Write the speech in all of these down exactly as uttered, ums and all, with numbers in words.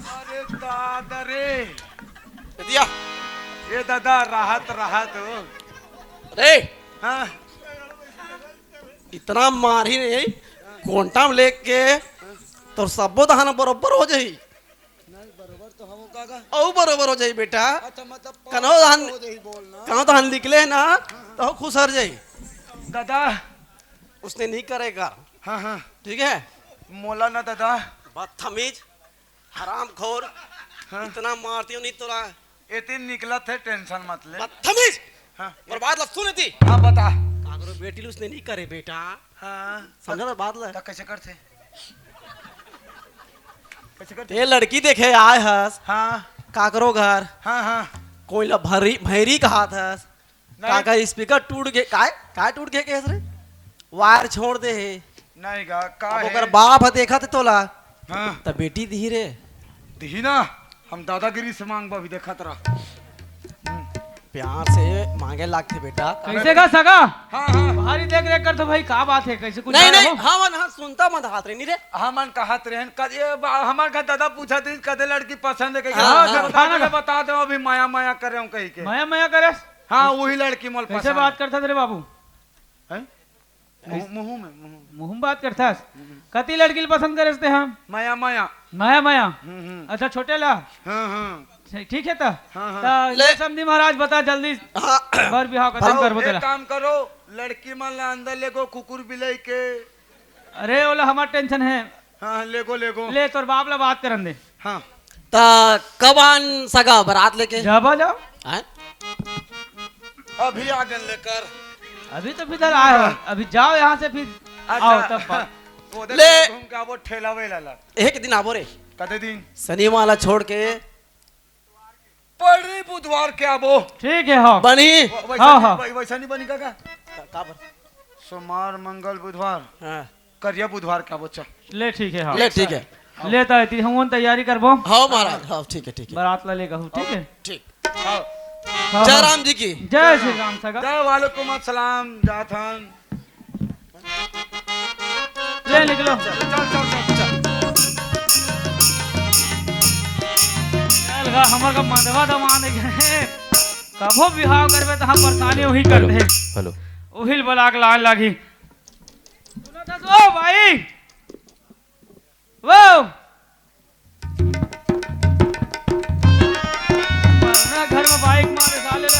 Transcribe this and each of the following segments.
अरे दादा रे। दिया। ये दादा, राहत, राहत हो। अरे, हाँ। इतना मारही नहीं, कोंटा में लेके तोर सब्बो दहाना बरोबर हो जाही। नहीं, बरोबर तो हम काका। अउ बरोबर हो जाही बेटा। अच्छा, मतलब कनो धान, हो जाही बोल ना। कनो धान निकले ना, तो खुसर जाही। दादा। उसने नहीं करेगा। हाँ, हाँ। ठीक है? मोला ना दादा। बदतमीज, हरामखोर, हाँ। इतना मारती हूँ नहीं तोला। एती निकलत हे, tension मत ले। बदतमीज। हाँ। पर बात ला सुन एती। हाँ, बता। काकरो बेटी ल उसने नहीं करे बेटा। हाँ। समझा था बात ला? त कैसे करथे? कैसे करथे? ये लड़की देखे आए हस। हाँ। काकरो घर। हाँ, हाँ। कोई ला भरी, भैरी कहात हस। नहीं। काकर speaker टूट गे, काय? काय टूट गे केहेस रे? Wire छोड़ दे हे। नहीं गा, का अब हे? ओकर बाप ह देखत हे तोला। हाँ। त बेटी दिही रे। दिही ना, हम दादागिरी से मांगबा, अभी देखत रह। प्यार से मांगे लागथे बेटा। कैसे गा सगा? हाँ, हाँ। भारी देख रेख करथो भाई, का बात हे? कैसे कुछ नहीं, बात नहीं, हो? हमन, हाँ, सुनता मत हाथ रे, नहीं रे। हमन कहत रहेन, कद-, ये बा-, हमर घर दादा पूछत रहिस, कदे लड़की पसंद हे, कहिके, हाँ, हाँ, तो हाँ। बता दे, बता दे, अभी मया, मया करे हूँ कही के। मया, मया करेस? हाँ, वही लड़की मोल कैसे पसंद बात हे। करथस रे बाबू? हैं? मुँह, मुँह में, मुँह में। मुँह में बात करथस? हम्म। कती लड़की ल पसंद करेस ते, हाँ? मया, मया। मया, मया? हम्म, हम्म। अच्छा, छोटे ला? हाँ, हाँ। ठीक, ठीक हे त? हाँ, हाँ। त ले ले। समधी महाराज, बता जल्दी। हाँ। बर बिहाव कतन करबो एक तेला? काम करो, लड़की मन ला अंदर लेगो, कुकुर बिलाई के। अरे, ओला हमर tension हे। हाँ, हाँ, लेगो, लेगो। ले, तोर बाप ला बात करन दे। हाँ। त कब आन सगा बरात लेके? जाबा, जाओ। हैं? अभी आ गन लेकर। अभी तो फिलहाल आए हो, अभी जाओ यहाँ से, फिर अच्छा। आओ तब बात। ओदे ले। घूम के आबो ठेला वेला ला। एक दिन आबो रे। कते दिन? शनिवार ला छोड़ के। पड़री बुधवार के आबो। ठीक है, हाँ। बनी? व-, वैसा हाँ, नहीं, हाँ। वै-, वैसा नहीं बनी काका? का, का बर? सोमवार, मंगल, बुधवार। हाँ। करिया बुधवार के आबो, चल। ले, ठीक है, हाँ। ले, ठीक है। ले, त एती हमन तैयारी करबो। हाँ, महाराज, हाँ, ठीक है, ठीक है। बरात ला लेगा हूँ, ठीक है? ठीक। हाँ। हाँ, जय हाँ। राम जी की। जय श्री राम सगा। जय वालेकुम अस्सलाम, जाथन। ले निकलो। चल, चल, चल, चल। चल गा, हमर का मंदवा दमान हे। कभो बिहाव करबे त हम परेशानी वही करते हैं। हेलो। उहिल बलाक लान लागी। सुनो तो, ओ भाई। वो। मरना घर में बाइक मारे साले रे।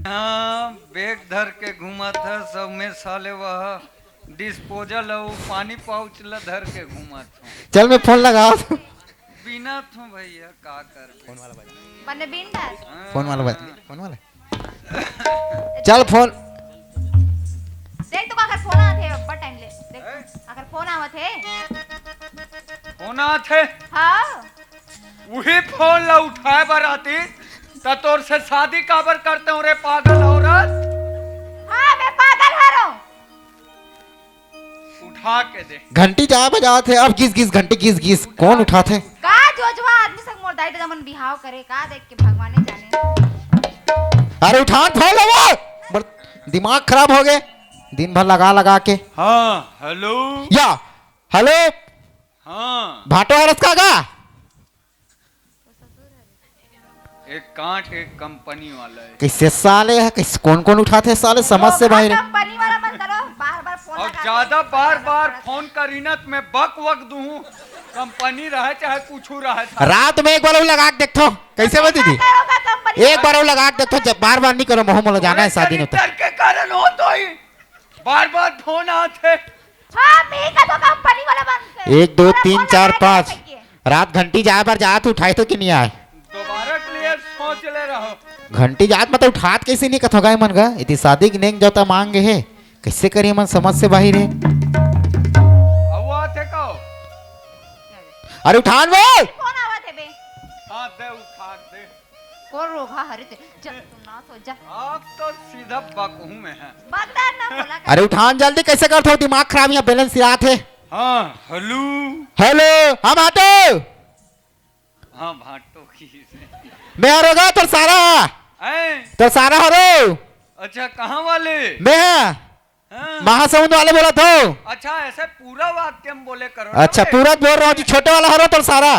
हाँ, बैग धर के घूमत हे सब में साले, वह disposal हे, वो पानी pouch ला धर के घूमत हे। चल, मैं फोन लगा। बिनत हूँ भैया, का करबे? बने बिन डाल। हाँ। फोन वाला बजा, फोन वाला। चल फोन। देख तो अगर फोन आथे, अब्बड़ टाइम ले। देख, हैं? अगर फोन आवत हे। फोन आथे? हाँ। उही फोन ला उठाए बर आती, त तोर से शादी काबर करते हो रे पागल औरत? हाँ, मैं पागल हरों। उठा के दे। घंटी जाए बजावत हे, अब गिस गिस घंटी गिस गिस, कौन उठाथे? का जोजवा आदमी संग मोर दाई ददा मन बिहाव करे, का देख के भगवाने जाने। अरे उठान फोन लगा, बड़ दिमाग खराब हो गए, दिन भर लगा लगा के। हाँ, हेलो। या, हेलो। हाँ। भाटो हरस का गा? एक कांट एक कंपनी वाला हे। कैसे साले हे, कैसे, कौन कौन उठाथे साले, समझ से बाहर हे। कंपनी वाला मन करो, बार बार फोन और लगा ज्यादा के बार बार फोन करी ना त मैं बक वक दूँ। कंपनी रहे चाहे कुछ रहे। रात में एक बार वो लगा के देखथो, कैसे बा दीदी? एक बार वो लगा के देखथो, जब बार बार नहीं करो, मोह मोला जाना हे शादी में तो। डर के कारण हो तो ही बार बार फोन आथे। हाँ, मैं का तो कंपनी वाला बंद कर। एक, दो, तीन, चार, पाँच। रात घंटी जाए बर जात, उठाए तो कि नहीं आए? दोबारा के लिए सोच ले रहो। घंटी जात मतलब उठात कैसे नहीं कथो गाय मन गा? इतनी शादी की नेंग जोता मांग हे, कैसे करी मन समझ से बाहर हे। अब वो आथे का हो? अरे उठान वो। फोन आवत हे बे। हाँ, दे उठा दे। कोन रोगहा हरे ते? जा, तू ना तो जा। आप तो सीधा बकहू में है। बकदार ना बोला कर। अरे उठान जल्दी, कैसे करथो? दिमाग खराब, यहाँ balance सिरात हे। हाँ, हेलो। हेलो, हाँ भाटो। हाँ, भाटो की से। मैं हरों गा तोर सारा। हैं? तोर सारा हरों। अच्छा, कहाँ वाले? मैं। हाँ। महासमुंद वाले बोलत हो? अच्छा, ऐसे पूरा वाक्य में बोले करो ना अच्छा, बे। पूरा बोल रहा हूँ जी, छोटे वाला हरो तो सारा।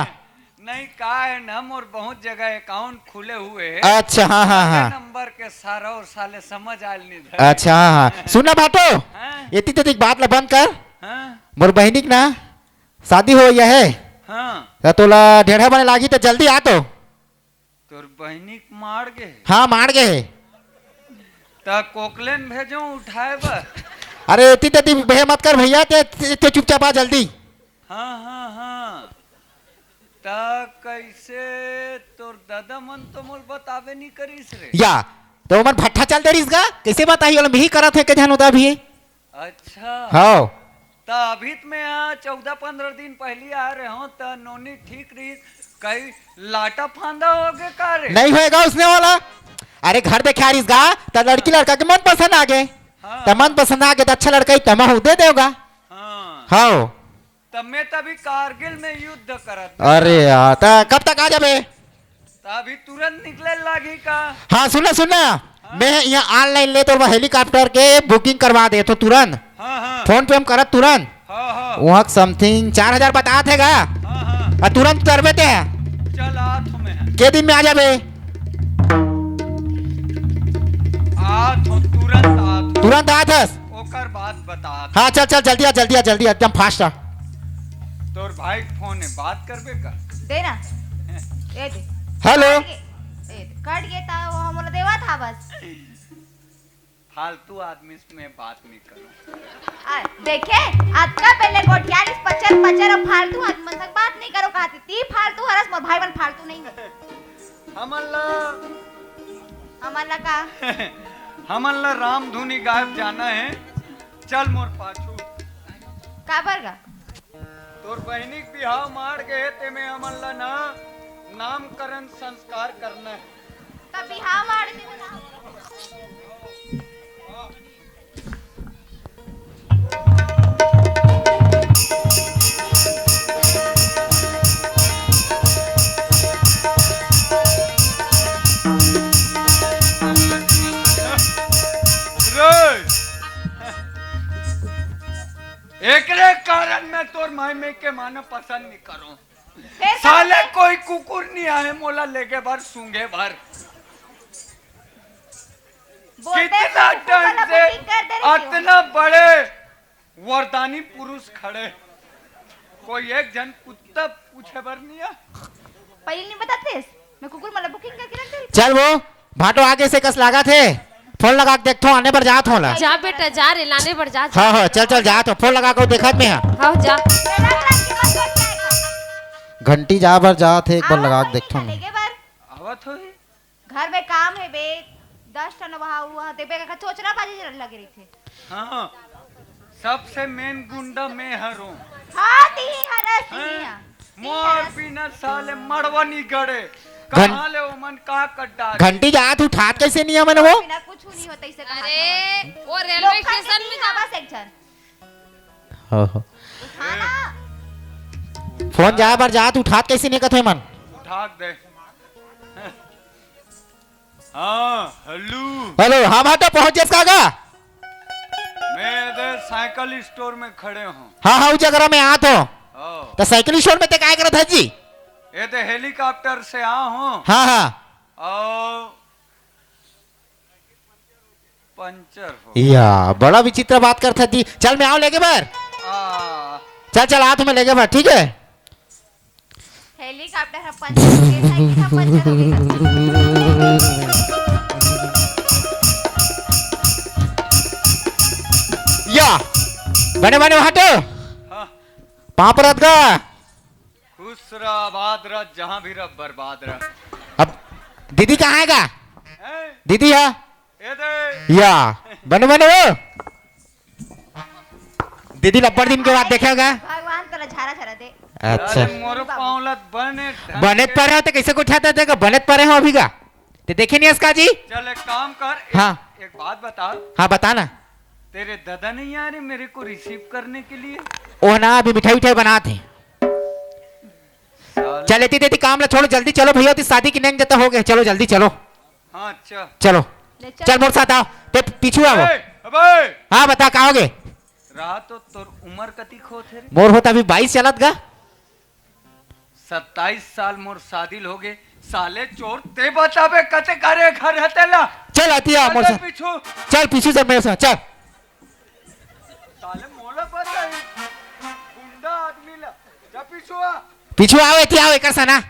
नहीं, का है ना, मोर बहुत जगह अकाउंट खुले हुए है। अच्छा, हाँ, हाँ, हाँ। नंबर के सारा और साले समझ आयल नहीं धरे। अच्छा, हाँ, हाँ। सुन ना भाटो, हाँ? एती तेती के बात ला बंद कर। हाँ? मोर बहिनी के ना शादी हो गया है। हाँ। त तोला ढेढ़ा बने लागी त जल्दी आ तो। तोर बहिनी के मार गे हे? हाँ, मार गे हे। त कोकलेन भेजो उठाए बर। अरे, एती तेती बहे मत कर भैया, ते, ते, ते चुपचाप आ जल्दी। हाँ, हाँ, हाँ। त कैसे तोर दादा मन तो मोल बताबे नहीं करिस रे। या, त ओमन भट्ठा चल दे रिस गा? कैसे बताही? ओला मिही करत हे के जानो दा भी। अच्छा। हाँ। त अभी त मैं यहाँ चौदह पंद्रह दिन पहली आ रहे हूँ, त नोनी ठीक रही, कई लाटा फांदा हो गए का रे? नहीं होएगा उसने वाला। अरे घर देखे आ रिस गा, त लड़की लड़का के मन पसंद आ गए। हाँ। त मन पसंद आ गए त अच्छा लड़का ही तमा हो दे देगा। हाँ। हाँ। त मैं तभी कारगिल में युद्ध करत। अरे यार, त कब तक आ जाबे? त अभी तुरंत निकले लागी का? हाँ, सुन ना, सुन ना। हाँ। मैं यहाँ online ले तो हेलीकॉप्टर के booking करवा देथों तुरंत। हाँ, हाँ। फोन पे हम करत तुरंत। हाँ, हाँ। वहाँ समथिंग चार हजार बतात हे गा। हाँ, हाँ। अउ तुरंत उतरबे ते। चल, आथों मैं। के दिन में आ जाबे? आथों, तुरंत आथों। तुरंत आथस? ओकर बाद बतात। हाँ, चल, चल, जल्दी आ, जल्दी आ, जल्दी आ, एकदम fast आ। तोर भाई के फोन हे, बात करबे का? दे ना। ए दे। Hello। कट गे, ए दे। कट गे त वो हमला देवत हा बस। फालतू आदमी से मैं बात नहीं करूँ। आ, देखे, अतका पहले गोठियारिस पचर पचर, अब फालतू आदमी मन से बात नहीं करो कहते। ती फालतू हरस, मोर भाई मन फालतू नहीं है। हमन ला हमन ला का? हमन ला रामधुनी गायब जाना है। चल मोर पाछू। काबर गा? तोर बहिनी के बिहाव माड़ गे हे, तेमे हमन ला ना नामकरण संस्कार करना हे। त बिहाव माड़ देबे ना। रे! एकरे कारण मैं तोर माई में के माना पसंद नहीं करूं। फिर का साले होता? कोई कुकुर नहीं आए मोला लेगे बर, सूंघे बर। बोलते कितना तो कुकुर टाइम वाला से booking कर दे रही हो। इतना बड़े वरदानी पुरुष खड़े, कोई एक जन कुत्ता पूछे बर नहीं आ। पहले नहीं बताते, मैं कुकुर वाला booking करके रख दे रही थी। चल वो भाटो आगे से कस लागत हे, फोन लगा के देखथों, आने बर जात हों ला। जा बेटा, जा रे, लाने बर जा, जा। हाँ, हाँ, चल, चल, जात हों, फोन लगा के देखत में हा। हाँ, जा। घंटी जा बर जात हे, एक बार लगा के देखथों। लेगे बर। आवत होही। घर में काम हे बे, दस ठन वहाँ, वहाँ, देखबे का चोचरा बाजी लगे रहिथे। हाँ, सबसे main गुंडा मैं हरों। हाँ, ती हरस हाँ, ती। मोर बिना साले मड़वा नहीं गड़े। घं- कहाँ ले ओमन का कर डारे? घंटी जात उठात कैसे नहीं है मन वो? बिना कुछ नहीं होता इसे कहा अरे, था। वो रेलवे लोखंडी स्टेशन में नहीं था। बस एक जन। हो, हो। उठा ना। फोन जाए बर जात उठात कैसे नहीं कथे मन? उठा दे। हाँ, हेलो। हेलो, हाँ भाटो, पहुंच जस का गा? मैं इधर साइकिल स्टोर में खड़े हूँ। हाँ, हाँ, उस जगह में आत हों। हाँ। त साइकिल स्टोर में ते काय करत हे जी? ये तो हेलीकॉप्टर से आ हूँ। हाँ, हाँ। और पंचर हो। या, बड़ा विचित्र बात करत हे जी। चल, मैं आऊँ लेगे बर। आ। चल, चल, आत हों मैं लेगे बर, ठीक है? हेलीकॉप्टर ह पंचर हो गे, साइकिल ह पंचर हो गे। या, बने बने भाटो। हाँ। पाँव परत गा। खुश रह, आबाद रह, जहाँ भी रह, बर्बाद रह। अब दीदी कहाँ हे गा? हैं? दीदी हा? ए दे। या, बने बने हो? दीदी ल अब्बड़ दिन के बाद देखे गा। भगवान तोला झारा झारा दे। अच्छा। अरे मोरो पाँव ल बने ढंग बने के परे हो त कैसे गोठियात हे? बने परे हो अभी गा। ते देखे नहीं हस का जी? चल एक काम कर, एक, हाँ। एक बात बता। हाँ, बता ना। तेरे दादा नहीं आ रहे मेरे को receive करने के लिए? ओह ना, अभी मिठाई उठाई बनात हे। साले। चल, एती तेती काम ला छोड़ो, जल्दी चलो भैया, ओती शादी के नेंग देता हो गए, चलो जल्दी चलो। हाँ, अच्छा। चलो। ले चल। चल, मोर साथ आओ। ते पीछू आओ। ए, बे! हाँ, बता, का होगे? रहा तो तोर उम्र कतिक होत हे रे? मोर होत अभी बाईस चलत गा। सत्ताईस साल मोर शादी ल होगे। साले चोर, ते बताबे कते करे घर हे तेला। चल, अतिया, मोर चल से। पीछू। चल, पीछू से मेरे से, चल। साले मोला पर गई। गुंडा आदमी ला। जा पीछू आ। पीछू आओ, एती आओ, एकर सना।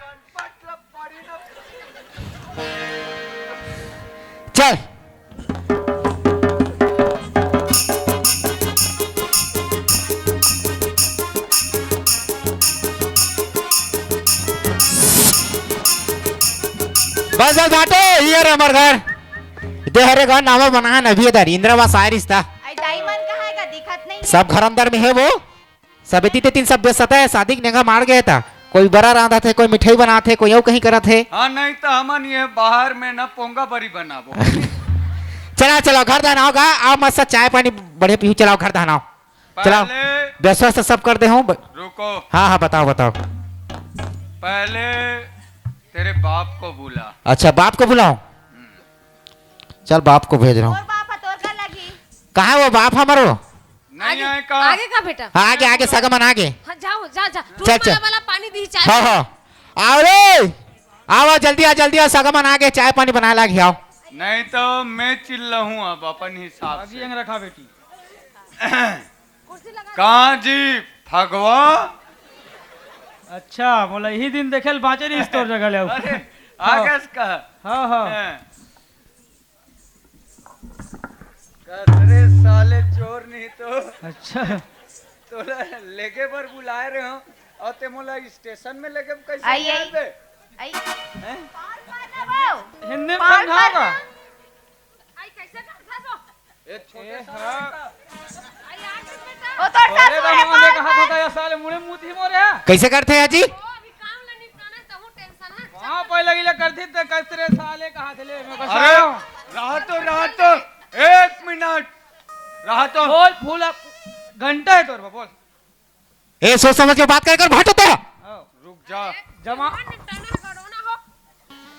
चल। बस, बस, बाटे, ये रे हमर घर। दे हरे घर नावा बना है ना, अभी इधर इंदिरा आवास आए रिश्ता। आई दाई मन कहाँ है का दिखत नहीं है। सब घर अंदर में है वो। सब एती तेती सब व्यस्तता हे, शादी के नेंगा मार गए था। कोई बरा रांधत हे, कोई मिठाई बनात हे, कोई अउ कहीं करत हे। हाँ, नहीं तो हमन ये बाहर में ना पोंगा बरी बनाबो। चला, चला, घर दहनाओ गा, आओ मस्त चाय पानी बढ़िया पीहू, चलाओ घर दहनाओ। चलाओ। पहले व्यवस्था सब कर दे हूँ। ब- रुको। हाँ, हाँ, बताओ, बताओ। पहले तेरे बाप को बुला। अच्छा, बाप को बुलाओ। चल, बाप को भेज रहा हूँ। तोर बाप ह, तोर का लगी? कहाँ वो बाप हमारो? नहीं आगे, आए का? आगे का बेटा? हाँ, आगे, आगे, सगा मन आगे। हाँ, जाओ, जा, जा। चल, चल। वाला पानी दी, चाय हाँ, पानी। हाँ। आओ रे, आओ, जल्दी आ, जल्दी आ, सगा मन आगे, चाय पानी बनाए लागी, आओ। नहीं तो मैं चिल्लाहूँ अब अपन हिसाब से। आगे रखा बेटी। कुर्सी लगा। कहाँ जी फगवा? अच्छा, बोला यही दिन देखे ल बाँचे नहीं इस तोर जगह ले आओ। अरे, हाँ। आगे से कहा। हाँ, हाँ। हैं। कस रे साले चोर नहीं तो। अच्छा। तोला लेगे बर बुलाए रहे हो और ते मोला स्टेशन में लेगे कैसे आई, ले आई। आबे? आई। हैं? हिंदी में पार समझाओ का? पाना। आई कैसे करत हस वो? ए छोटे ए, साले हाँ। का। आई आ गए बेटा। ओ तोर अरे सासू रे बाबा, मैं पार कहा था पाना। या साले मुड़े मुंह थी मोरे। कैसे करते हैं जी? ओ अभी काम ला निपटाना है, तहूँ टेंशन है। कहाँ पहले लगी ले करती ते कस रे साले कहा थे ले मैं अरे, कसा। रहा तो, रहा तो, एक मिनट, रहा तो। बोल फूल अब घंटा है तोर पे, बोल। ए, सोच समझ के बात कर, कर भाटो तो। आओ। रुक जा। जमा।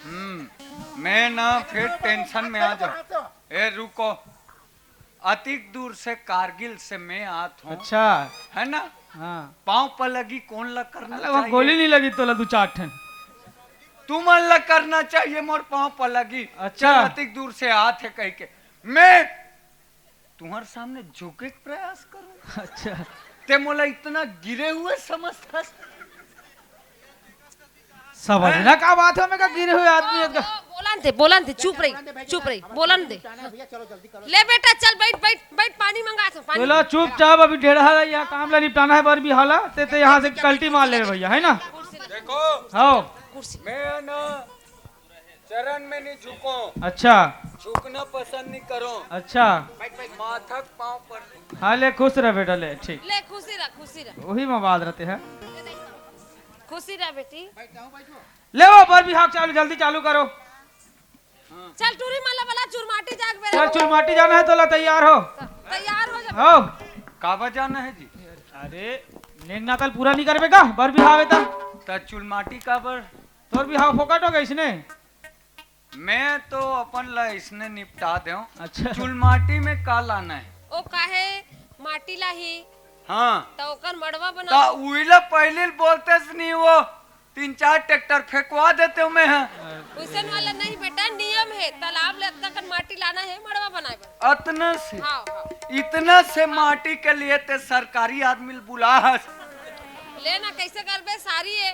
हम्म, मैं ना फिर टेंशन में आ जा। ए, रुको। अतिक दूर से कारगिल से मैं आत हूँ। अच्छा। है ना? हाँ। पाँव पलगी कौन ला करना अरे, वहाँ चाहिए? गोली नहीं लगी तोला दो चार ठन। तुमन ला करना चाहिए मोर पाँव पलगी। अच्छा। चल, अतिक दूर से आत है कह के। मैं तुम्हारे सामने झुके के प्रयास करूं। अच्छा। ते मोला इतना गिरे हुए समझता? समझना का बात है, मैं का गिरे हुए आदमी है का? बोलन दे, बोलन दे, चुप रही, चुप रही, बोलन दे। ले बेटा, चल बैठ, बैठ, बैठ, पानी मंगा था, पानी। बोला चुपचाप, अभी ढेर हाल है, यहाँ काम ला निपटाना है, बर भी हाला, ते, ते यहाँ से कल्टी मार ले भैया, है ना? कुर्सी ला। देखो, हाँ। कुर्सी। मैं ना चरण में नहीं झुको। अच्छा। झुकना पसंद नहीं करो। अच्छा। माथक पाँव पर। हाँ, ले, खुश रह बेटा, ले, ठीक। ले, खुशी रह, खुशी रह। वही में बात रहते हैं। खुशी रह बेटी। ले वो बर भी हाथ चालू, जल्दी चालू करो। चल, टूरी माला वाला चुरमाटी जाग बेरा चल, हो। चुरमाटी जाना है, तोला तैयार हो। तैयार हो जा। हो। काबर जाना है जी? अरे, नेंग नाता ल पूरा नहीं करबे का? बर भी हावे ता। ता चुरमाटी काबर? तोर भी हाव फोकट हो गई इसने। मैं तो अपन ला इसने निपटा देव। अच्छा। चुलमाटी में का लाना है? ओ काहे माटी लाही? हाँ। त ओकर मड़वा बना। त उइला पहले बोलते से नहीं, वो तीन चार ट्रैक्टर फेंकवा देते हूँ मैं, हाँ। उइसन वाला नहीं बेटा, नियम है, तालाब ले अतना कन माटी लाना है, मड़वा बनाए बर। अतना से? हाँ, हाँ। इतना से माटी के लिए ते सरकारी आदमी ल बुला हस। ले ना, कैसे करबे, सारी है।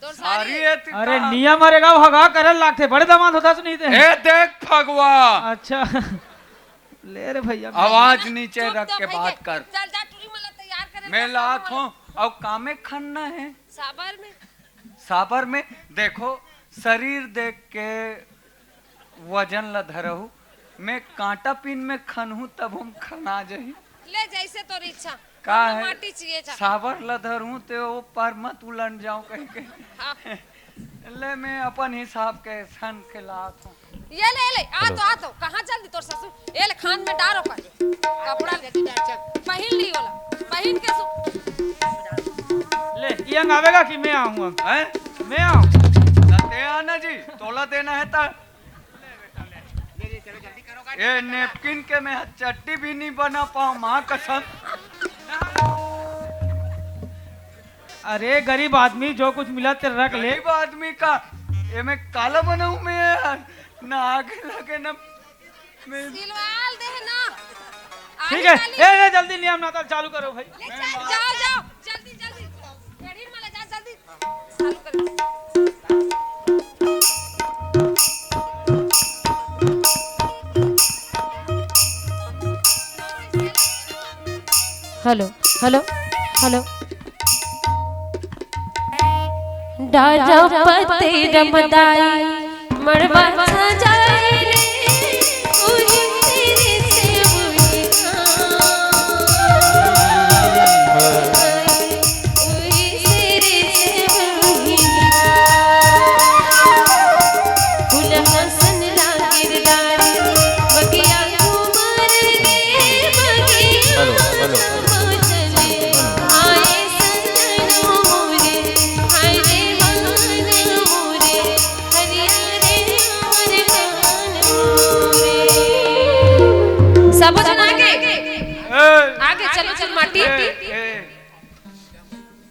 तोर सारी सारी है। अरे नियम हरे गा, हगा करन लागथे, बड़े दामाद होता सुनी ते। ए देख फगवा। अच्छा। ले रे भैया। आवाज नीचे रख के बात कर। चल जा, टूरी मला तैयार करे। मैं लात हूँ, अउ कामे खनना है। साबर में। साबर में। देखो, शरीर देख के वजन ला धरहू, मैं कांटा पिन में खनहूँ, तब हम खना जाही। ले, जैसे तोर इच्छा। का है? माटी चाहिए जा। साबर ला धरहूँ, ते वो पर मत उलट जाऊँ कहीं के। हाँ। ले, मैं अपन हिसाब के सन के लात हूँ। ये ले, ले, आ तो, आ तो। कहाँ चल दी तोर ससुर? ये ले, खान में डारो कर। कपड़ा ले, पहन ली वाला। पहन के सु- ले, ये आवेगा कि मैं आऊँगा? हैं? मैं आऊँ। ना ते आना जी, तोला देना है ता। ले, ले, चलो, जल्दी करो, ए, napkin के मैं चट्टी भी नहीं बना पाऊँ, माँ कसम। अरे गरीब आदमी, जो कुछ मिला तेरे रख ले। गरीब आदमी का, ये मैं काला बनाऊँ मैं यार, ना आगे लगे ना मैं। सिलवाल दे ना। ठीक है, ए, ए, जल्दी नियम नाता चालू करो भाई। ले, चल, जाओ, जाओ, जल्दी, जल्दी। गरीब वाला जा, जल्दी। Hello, hello, hello. डारा पते रमदाई, मड़वा सजाई रे, उही सिरे से उही उही सिरे से उही। फूल हसन लागे डारी, बगिया घूमर रे, बगिया हेलो, हेलो। घूमर रे। आए सजनो मोरे, हाय रे मन मोरे, हरिया रे हमर मन मोरे। सबो झन आगे? ए, आगे चलो, चल माटी। ए, ए,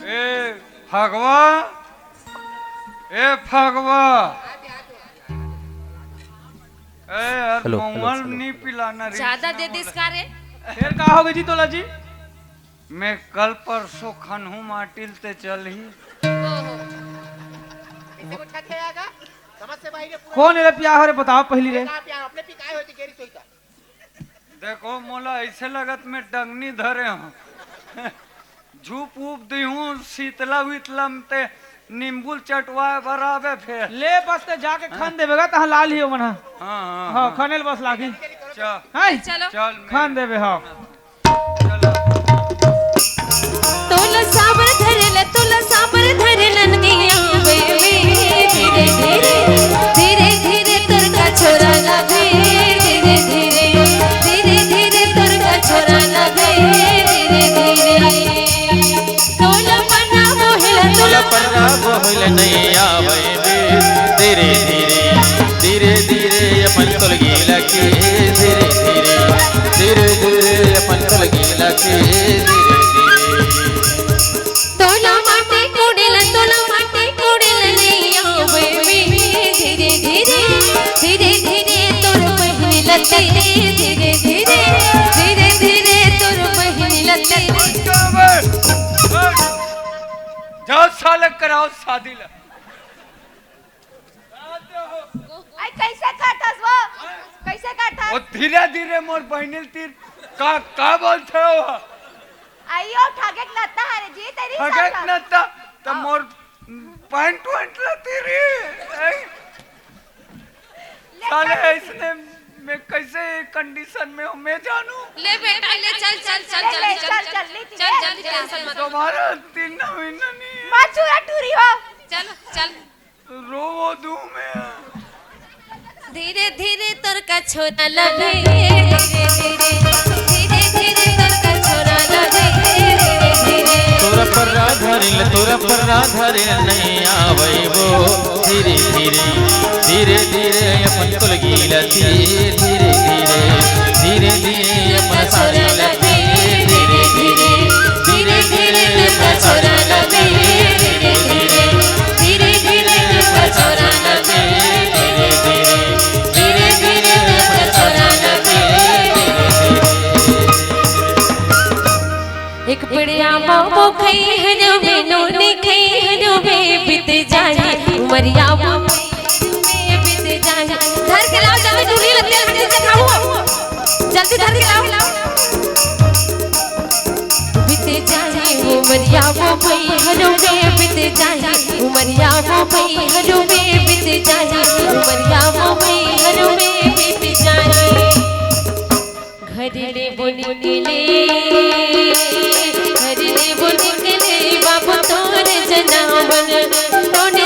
ए, फगवा, ए, फगवा। ए, यार, हेलो, हेलो, मउआ ल हेलो। नहीं पिलाना रे, ज्यादा इसमें दे दिस बोला। का रे? फिर का होगे जी तोला जी? मैं कल परसों खनहूँ माटी ल ते चलही। ओहो। ऐसे उठा के आएगा, समझ से बाहर है पूरा। कौन एला पिया हो रे, बताओ पहली रे। कहाँ पिया? अपने पिकाए होती गेरी सोईता। देखो, मोला ऐसे लगत मैं डंगनी धरे हूँ। झूप ऊप दी हूँ, शीतला वीतला में ते नींबू चटवाए बर आबे फेर। ले बस ते जाके हाँ। खन देबे गा, तहाँ लाल ही ओमन ह। हाँ, हाँ, हाँ, हाँ। खने ल बस लागी। चल। हैं? चलो। चल, खन देबे, हाँ। चलो। तोला साबर धरेला, तोला साबर धरेला नैया वे, वे, धीरे, धीरे, धीरे, धीरे तोर का छोरा लागे, धीरे, धीरे, धीरे, धीरे तोर का छोरा लागे, धीरे, धीरे। तोला पन्ना मोहिला, तोला तोला पन्ना मोहिला नैया वे, वे, धीरे, धीरे, धीरे, धीरे अपन तोलगी लगे, धीरे, धीरे, धीरे, धीरे अपन तोलगी लगे, धीरे, धीरे। तोला माटी कोड़ेला, तोला माटी कोड़ेला नैया वे, वे, धीरे, धीरे, धीरे, धीरे तोर बहिनी लते, धीरे, धीरे, धीरे, धीरे तोर बहिनी लते। जाओ साले, कराओ शादी ला। आई, कैसे करथस वो? कैसे करथस? वो धीरे धीरे मोर बहिनी ल तीर का, का बोलथे हो? आइयो, ठगेक नत्ता हरे जी, तेरी ठगेक नत्ता, त मोर पैंट वैंट ल तीरी। साले, ऐसने में कैसे कंडीशन में हूँ, मैं जानू। ले बेटा, ले, चल, चल, चल, ले, चल, ले, चल, चल, चल, चल, ले, चल, ले, चल, ले, टेंशन मत। तुम्हारा तीन महीना नहीं है। माँ चूरा टूरी हो। चल, चल। रोवो दू में। धीरे धीरे तोर का छोरा लगे, धीरे धीरे, धीरे धीरे तोर का छोरा लगे, धीरे धीरे। तोरा पर राधारिल, तोरा पर राधारिल नहीं आवै वो। धीरे धीरे, धीरे धीरे अपन तोलगी लती, धीरे धीरे, धीरे धीरे अपन सारी लती, धीरे धीरे, धीरे धीरे अपन छोरा लती, धीरे धीरे, धीरे धीरे अपन छोरा लती, धीरे धीरे, धीरे धीरे अपन छोरा लती, धीरे धीरे। एक पड़िया बाबो खई हनो बे, नोनी खई हनो बे, बीत जाही उमरिया वो खई हनो बे, बीत जाही। धर के लाओ, जल्दी टूरी लगते हैं, हल्दी से खाओ। जल्दी धर के लाओ। बीत जाही उमरिया वो खई हनो बे, बीत जाही उमरिया वो खई हनो बे, बीत जाही उमरिया वो खई हनो बे, बीत जाही। घर ले बोल निकले, घर ले बोल निकले, बाबू तोर जनावन, तोर